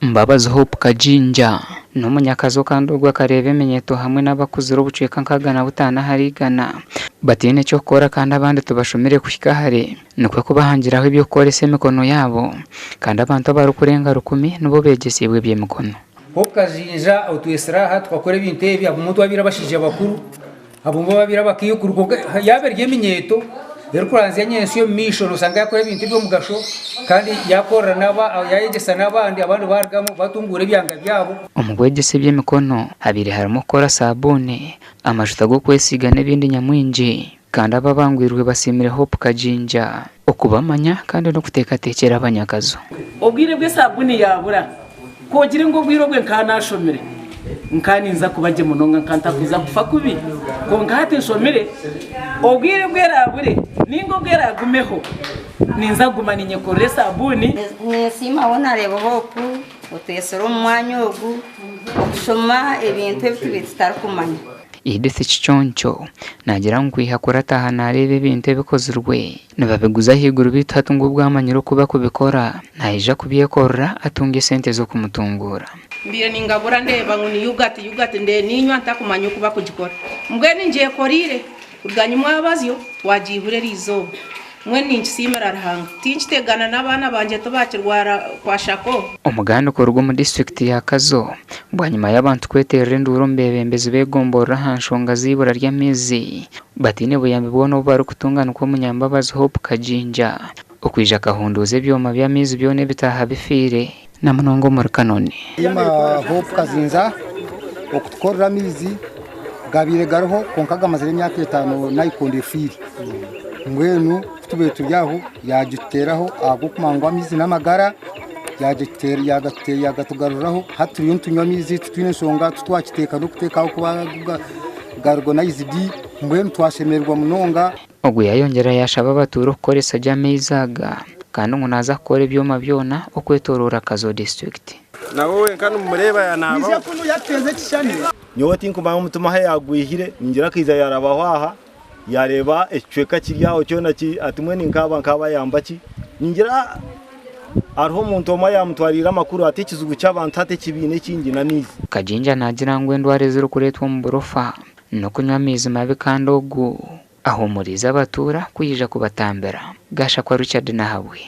Mbabazi Hope Kajinja n'omunyakazo kandi ogwo akareeba eminyeeto hamwe n'abakuzire obucweka nka 5 ahari igana bataine ky'okukora kandi abandi tibashomire kuhika hare nikwo kubahangiraho eby'okukoresa emikono yaabo kandi abantu abarikurenga rukumi nibo beegyesiibwe eby'emikono. Hope Kajinja otwetsire aha tukakora ebintu ebi abamwe twabaire abashaija bakuru Abamwe babaire abakaikuru kwonka yaaba eri eminyeeto erikuranzya nyentsya omu maisho noshanga yaakora ebintu eby'omugasho kandi yaakorera yaayegyesa n'abandi, abandi baarugamu baatunguura ebyanga byabo. Omu kwegyesa eby'emikono habaire harimu okukora saabuuni, amajuta g'okwesiiga n'ebindi nyamwingi kandi abo abangwirwe basiimire Hope Kajinja okubamanya kandi n'okuteekateekyera abanyakazo. Obwire bw'esaabuni yaabura. Ku ogire ngu obwire obwe nkaba naashomire, nkaba ninza kuba gye munonga, nkaba ntakuza kufa kubi. Kwonka hati nshomire, obwire obu eraabure nainga obu eraagumeho, ninza kuguma ninyekorera esabuuni. Ninsiima waaba naareeba Hope otwetsire omu mwanya ogu okushoma ebintu ebi tubaire tutarikumanya. Edith Kiconco naagira ngu kwiha kurata aha naareeba ebintu ebikozirwe nibabiguza ahaiguru beitu hati ngu obu amanyire oku barikubikora naija kubyekorera atunge esente z'okumutunguura. Mbaire ningagura ndeeba ngu ni yogati yogati ndeeba niinywa ntakumanya oku bakugikora. Mbwenu ngyekoreire kuruga nyimwabazyo twagiihura eriizooba. Mbwenu ninkisiimira Ruhanga. Tinkitegana n'abaana bangye tibakirwara kwashako. Omuganda kuruga omu disiturikiti ya Kazo bwanyima y'abantu kweterera enduuru omu beebembezi b'egomborora aha nshonga z'eibura ry'amaizi bataine buyambi bwona obu barikutunga nikwo Omunyambabazi Hope Kajinja okwija akahunduuza ebyoma by'amaizi byona ebitaaha bifiire na munonga omuri Kanoni. Nsiima Hope Kazinza okutukorera amaizi gabaire gariho kwonka gamazire emyaka etaano nayikondo efiire mbwenu kutubaire turi aho yagituteeraho ahabw'okumanya ngu amaizi n'amagara yagatugaruriraho hati turiyo nitunywa amaizi titwine nshonga titwakiteeka n'okuteeka ahabw'okuba gari mbwenu twashemererwa munonga. Ogu yayongyera yashaba abatuura okukoresa gye amaizi aga kandi ngu naaza kukora ebyoma byona okwetoroora Kazo disiturikiti. Nawe wenka nimumureeba yanaabaho. Nyowe tinkumanya omutima ahu yaagwihire, ningira akaija yaarabaho aha, yaareeba ekicweka kiri aho kyona ati mbwenu nkaaba nkaabayamba ki? Ningira hariho omuntu omwe ayaamutwariire amakuru ati ekizibu ky'abantu hati eki baine ekingi n'amaizi. Kajinja naagira ngu endwara ezirikureetwa omu burofa n'okunywa amaizi mabi kandi ogu ahuumuriize abatuura kwija kubatambira. Gashakwa Richard Nahabwe.